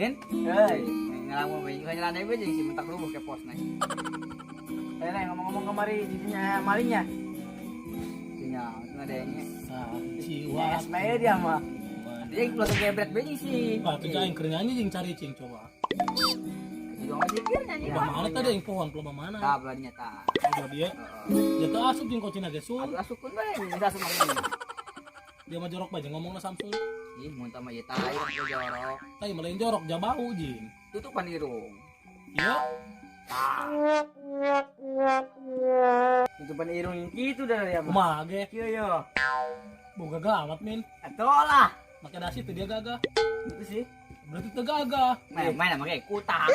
Min, hei, ngelamun we, ngelanai we jeung si mentak rubuh ke pos naik. Eh, ngomong-ngomong kemari didinya malingnya. Nya, ngadenge. Jiwa. Es bae dia mah. Dia ulah gebret we sih. Wah, tuh aing keur nyanyi jeung cari cing coba. Juga mah dikir nyanyi. Loba mana tadi aing pohon loba mana? Tah belah dinya tah. Loba dia. Jatuh asup jeung kocina ge sun. Atuh asupkeun bae, bisa asup mah. Dia mah jorok bae jeung ngomongna Samsul. Ih, mun tah mah ieu tai jorok. Tai mah lain jorok jabau jeung. Tutupan irung. Iya. Tutupan irung kitu dah dia mah. Kumaha ge? Kieu yo. Boga gagah amat min. Atuh lah. Make dasi teu dia gagah. Itu sih. Berarti teu gagah. Main make kutang.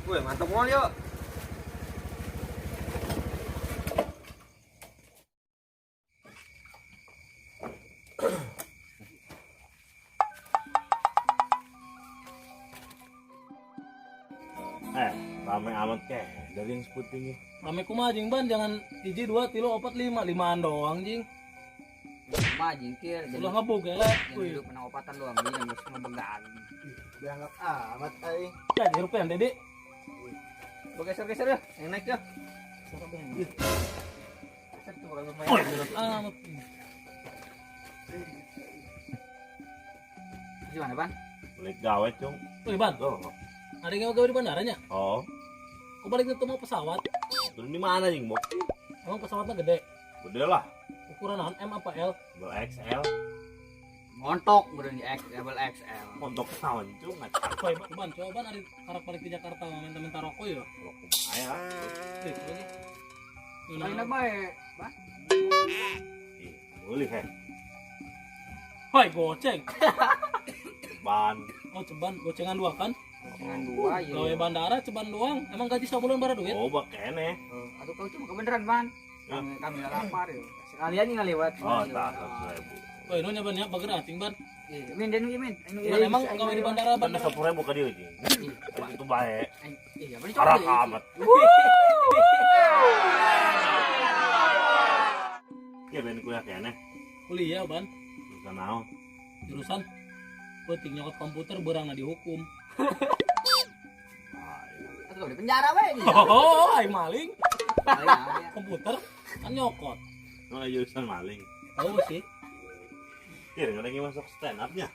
Wih, mantap mall yuk. Rame amat keh dari yang seputingnya. Rame kumaha jeung ban jangan 1 2 3 4 5 limaan doang jing. Kumaha jingkir. Ulah ngebug eleh. Wih, hidup menang opatan doang jeung geus ngebegan. Dianggap amat aing. Ya hirup yang Dede. Geser-geser ya, yang naik ya. Geser tuh kalau lumayan. Amat. Gimana, Ban? Balik gawe, Cung. Wih, Ban. Oh. Ada yang gawe di bandaranya? Oh. Kok balik ketemu pesawat? Turun di mana jing, Bok? Emang pesawatnya gede? Gede lah. Ukuran naon M apa L? Double XL. Montok beureun di X, double XL. Montok naon, Cung? Ngacak. Woi, Ban, coba Ban ari karak balik ke Jakarta minta-minta rokok ya. Rokok mah ya. Ih, lagi. Lain bae, Ban. Ih, boleh heh. Hoi, goceng. Ban. Oh, ceban, gocengan dua kan? Gocengan dua, iya. Gawe bandara ceban doang. Emang gaji sabulan bara duit? Oh, bak kene. Aduh, kau cuma kebeneran, Ban. Kami lapar ya. Sekalian nih ngaliwat. Oh, tah 100.000. Woi, nu nya Ban ya bager ating, Ban. Iya, min den min. Ban emang gawe di bandara, Ban 10.000 ka dieu, jing. Itu bae. Iya, beli Arah amat. Ya ben kuliah kene. Kuliah, Ban. Jurusan naon? Jurusan penting nyokot komputer berang dihukum. Atau di penjara bae dia. Oh, aing maling. Komputer kan nyokot. Emang jurusan maling. Tahu sih. Iya, lagi masuk stand up-nya.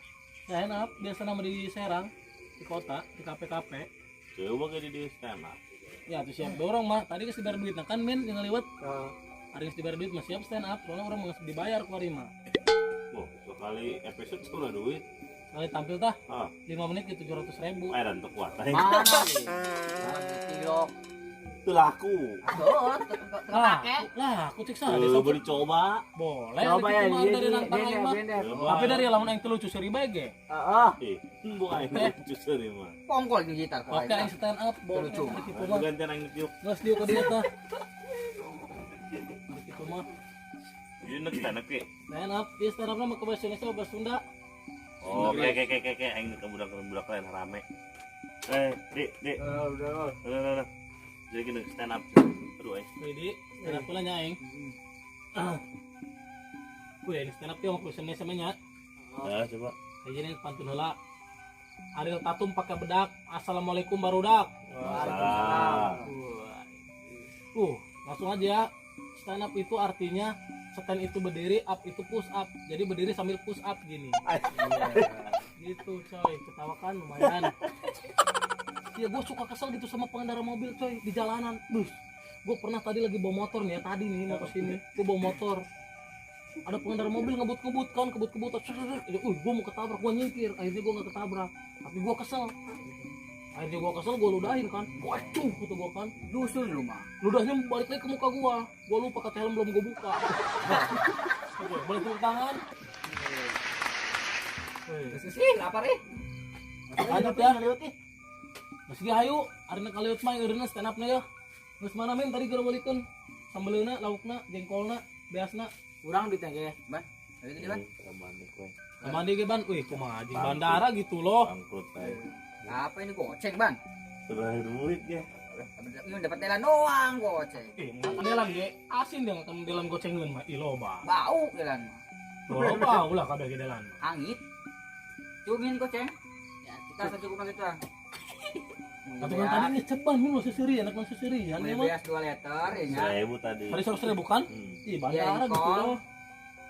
Stand up biasa nama di Serang, di kota, di KPKP. Coba ke di stand up. Ya, tuh siap dorong mah. Tadi geus dibayar duit nah kan min yang ngaliwat. Hari geus dibayar duit mah siap stand up, soalnya orang geus dibayar ku ari mah. Wah, sekali episode sudah duit. Sekali tampil tah, 5 menit ke 700.000. Dan tuh kuat. Mana nih? Tilok. Itu laku. Lah, aku cek sana. Coba dicoba. Boleh. Coba ya, dari nantang aing mah. Tapi dari lamun aing teu lucu seuri bae ge. Heeh. Bukan aing lucu seuri mah. Pongkol jeung gitar. Oke, aing stand up, boleh. Lucu. Gantian aing tiup. Geus diuk ka dieu tah. Kitu mah. Ieu nek stand up ge. Stand up, ieu stand up mah ke bahasa Indonesia bahasa Sunda. Oh, oke, aing ke budak-budak lain rame. Dik. Udah. Jadi gini stand up. Aduh, aing. Jadi stand up lah nya aing. Wih, ini stand up teh mah bahasa Indonesia mah nya. Ya, coba. Kayak ini pantun heula. Ariel Tatum pakai bedak. Assalamualaikum barudak. Waalaikumsalam. Langsung aja ya. Stand up itu artinya stand itu berdiri, up itu push up. Jadi berdiri sambil push up gini. Gitu coy, ketawakan lumayan. Ya gue suka kesel gitu sama pengendara mobil coy di jalanan. Bus, gue pernah tadi lagi bawa motor nih ya, tadi nih mau kesini, gue bawa motor. Ada pengendara mobil ngebut-ngebut kan, kebut-kebut. Gue mau ketabrak, gue nyingkir. Akhirnya gue nggak ketabrak, tapi gue kesel. Akhirnya gue kesel, gue ludahin kan. Gue acuh gitu gue kan. Dusun lu mah. Ludahnya balik lagi ke muka gue. Gue lupa kaca helm belum gue buka. Oke, boleh tepuk tangan. Terus sih, lapar eh. Lanjut ya. Meski hayu, arina kaliut mah eureunna stand up-na ya. Geus mana min tadi keur beulikeun sambeleuna, laukna, jengkolna, beasna. Kurang duitnya ge, Ban. Ayo tadi, Ban. Mandi ge, Ban. Wih, kumaha jeung bandara gitu loh. Bangkrut aja. Apa ini goceng, Ban? Sudah duit ya. Ini dapat telan doang goceng. Eh, makan delan ge asin dia makan delan gocengeun mah ih loba. Bau delan mah. Loba ulah kabeh ge delan. Angit. Cungin goceng. Ya, kita secukupnya gitu ah. Tapi kan tadi nih ceban min seseri enak mah seserian ya mah. Beas 2 liter ya nya. 1000 tadi. Tadi 100.000 kan? Ih, bandara gitu loh.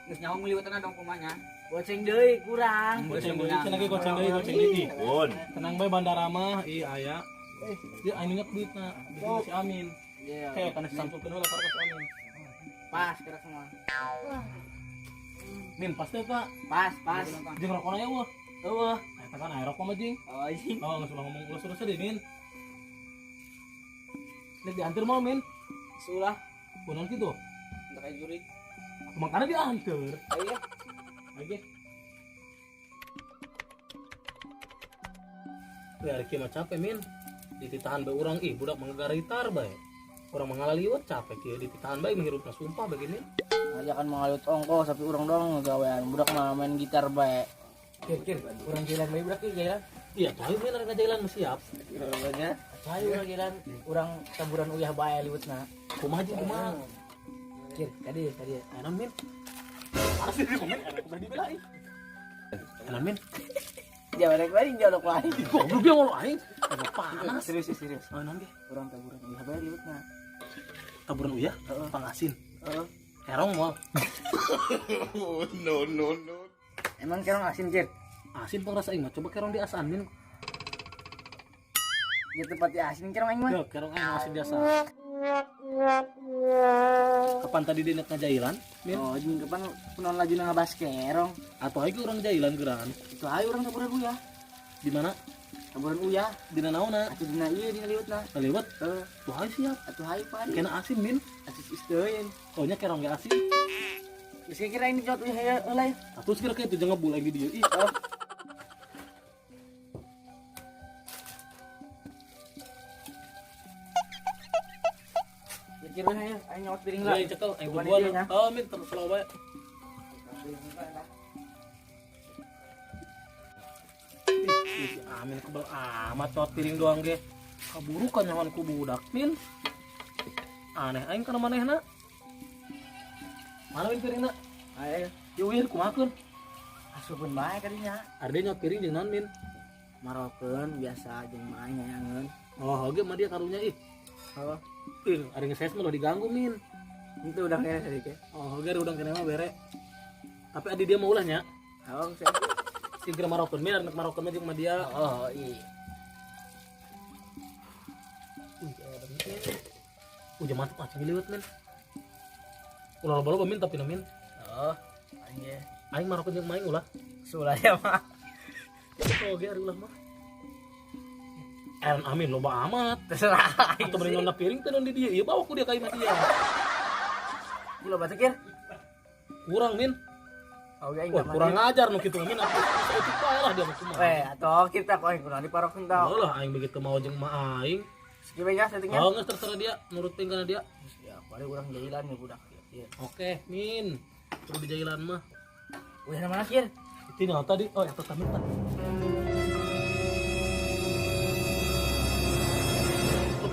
Geus nyaho ngeliwetan dong kumanya. Goceng deui kurang. Goceng deui cenah ge goceng deui goceng deui. Pun. Tenang bae bandara mah ih aya. Dia aing inget duitna, duit si Amin. Iya. Kayak kana sampulkeun heula ka si Amin. Pas kira semua. Min pas teh Pak. Pas, pas. Jeung rokona aya eueuh. Eueuh. Eta kan aya rokok mah jeung. Oh, anjing. Oh, geus ulah ngomong ulah terus deh, Min. Nek diantar mau, Min? Sulah. Kunaon kitu? Entar kayak jurik. Makanya diantar. Ayo. Oke. Wih, hari kieu mah capek, Min. Dititahan bae urang ih budak manggaritar bae. Urang mangalaliwat capek kieu dititahan bae menghirupna sumpah bagi Min. Aja kan mengalut ongkos tapi urang doang ngegawean. Budak mah main gitar bae. Kir, kir, urang jalan bae budak ieu jalan. Iya, tuh ayo Min arek ngajailan mah siap. Urangnya, ayo urang jalan, urang taburan uyah bae liwetna. Kumaha jeung kumaha? Kir, tadi tadi. Enak Min. Panas di komen, enak udah dibelain. Enak Min. Jangan rek lain jolok lain. Goblok dia ngolok aing. Emang panas. Serius serius. Oh, naon ge? Urang taburan uyah bae liwetna. Taburan uyah? Heeh. Pangasin. Heeh. Kerong moal. No no no. Emang kerong asin, Kir? Asin pangrasa aing mah. Coba kerong diasaan Min. Ya tempat asin kerong aing mah. Yo, kerong aing asin biasa. Kapan tadi dia nek ngajailan? Min? Oh, jeung kapan punon laju ngabas kerong? Atau aing urang jailan geran. Itu ayo urang taburan uyah. Di mana? Taburan uyah. Dina naonna? Atuh dina ieu dina liwetna. Liwet? Heeh. Tuh ayo siap. Atuh hayu pan. Kena asin Min. Asin isteuin. Oh nya kerong ge asin. Geus kira ini jot uyah ya heula. Atuh kira kitu jeung ngebul lagi dieu. Ih. Oh. Kira ayo, ayo nyawat piring lah. Ayo cekel, ayo buruan. Oh, Min terus slow bae. Ih, Amin kebel amat nyawat piring doang ge. Kaburukan nyawan ku budak, Min. Aneh aing kana manehna. Mana Min piringna? Ayo, Ieu kumahakeun? Asupkeun bae kadinya. Arde nyawat piring jeung naon, Min? Marokeun biasa jeung mah nyangeun. Oh, oge mah dia karunya ih. Oh. Ih, ari ngeses mah diganggu, Min. Itu udah kene tadi ke. Oh, oge udang kene mah bere. Tapi adi dia mau ulah nya. Oh, saya. Si geura marokeun Min, ari marokeun mah jeung mah dia. Oh, iya. Udah mantep acing liwet, Min. Ulah loba-loba Min tapi na Min. Oh, aing ge. Aing marokeun jeung maing ulah. Sulah ya mah. Oh, oge ari ulah mah. Aaron Amin loba amat. Terserah. Atau mending nona piring teh di dia. Ieu bawa ku dia ka imah dia. Gula batu kir. Kurang Min. Oh, aing Wah, kurang ajar nu kitu Min. Atuh bae lah dia mah kumaha. Eh, atuh kita kok aing kurang diparokeun tau. Lah aing begitu mau jeung mah aing. Skip aja settingnya. Oh, geus terserah dia, nurutin kana dia. Ya, paling urang jailan ya budak. Iya. Oke, Min. Kudu di jailan mah. Udah mana kir? Itu nih tadi. Oh, eta tah Min tah.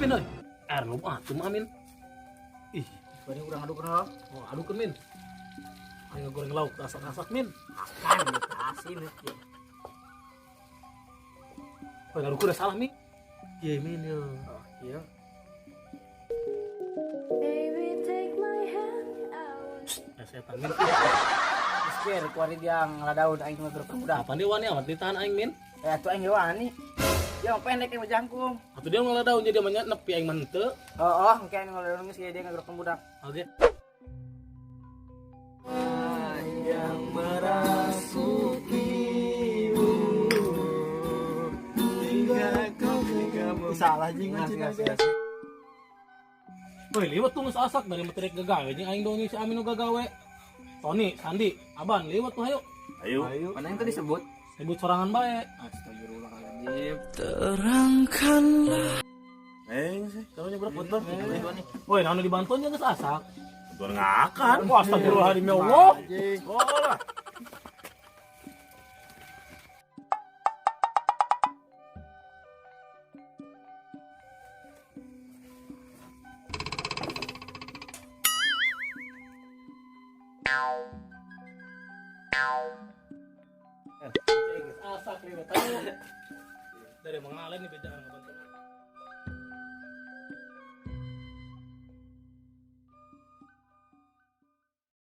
Min, oi. Air lu ah, cuma Min. Ih, bari urang aduk heula. Oh, adukeun Min. Aing ngegoreng lauk asak-asak Min. Akan asin ieu. Oh, ngaduk udah salah Min. Ieu Min yo. Oh, iya. Baby take my hand. I Setan Min. Geus kir kuari dia ngaladaun aing mah geruk budak. Kapan dia wani amat ditahan aing Min? Eh, atuh aing wani. Dia pendek yang jangkung. Atuh dia ngaladaun jadi mah nepi aing mah henteu. Oh, oh, engke aing ngaladaun geus dia ngagerok budak. Oke. Yang merasukimu hingga kau kamu. Salah jeung anjing. Woi, liwet tuh geus asak dari materik gagawe jeung aing dong si Amin nu gagawe. Tony, Sandi, Aban, liwet tuh ayo. Ayo. Mana yang tadi sebut? Sebut sorangan bae. Astagfirullahaladzim. Terangkanlah. Eh, sih, Kalau nyebrang betul. Woi, naon dibantuan jeung geus asak. Bantuan ngakan. Wah, astagfirullahaladzim ya Allah. Oh lah. Cek, geus asak liwet. Dari mangalen nih bejaan ngabantu.